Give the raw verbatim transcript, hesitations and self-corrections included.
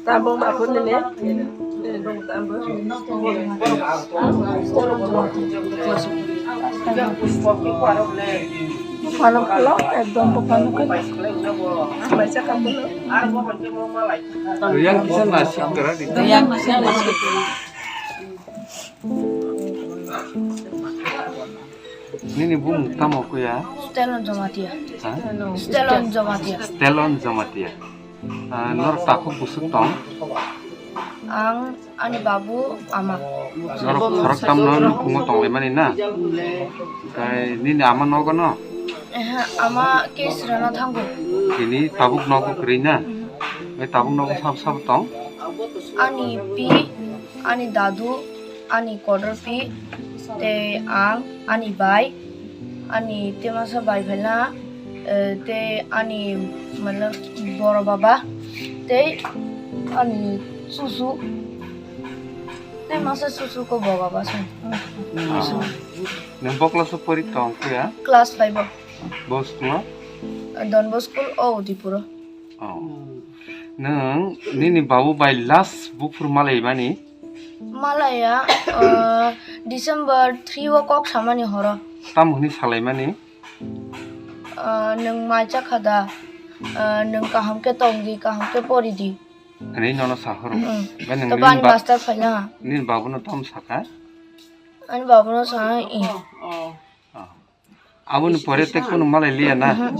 Tabuk ma phunini. Phano khalo, ekdom phano khalo. Maisa kapulo. Yang kisa nasib kara di. Yang kisa nasib. Nini bumung tamo kuya? Stalon Jamatia. Ha? Stalon Jamatia. Stalon Jamatia. Ah, norok takhuk busuk tong? Ang, ani babu, ama. Norok khorok tamno nukhungo tonglaimani na? Okai nini ama nogo no? Ehe, ama case rana thango. Tini tabuk nogo kwrwi na? Mhm. Bai tabuk nogo sabo sabo tong? Ani pi, ani dadu, ani kotor pi, tei ang, ani bai, ani tei masa bai phaina, eh, tei ani, matlab, boro baba, tei ani susu, tei masa susu ko bo baba song. Ah. Nwng bo class o pori tong khe ya? Class five o. Bo school o? Don Bosco o Udipuro. Oh. Nwng nini babu bai last buphuru malaibani? Malaya, uh, December three o kok samani horo. Tamo hwnwi salaimani? Uh, nwng mai chakha da, uh, nwng kaham khe tong di, kaham khe pori di. Hwnwi nono sahoro. Mm. Bai nwng To nini bani ba-, master phaina ha. Nini babuno tamo saka? Ani babuno sa, i. Oh. Aboni pore tei kunu malai liya na? Mhm.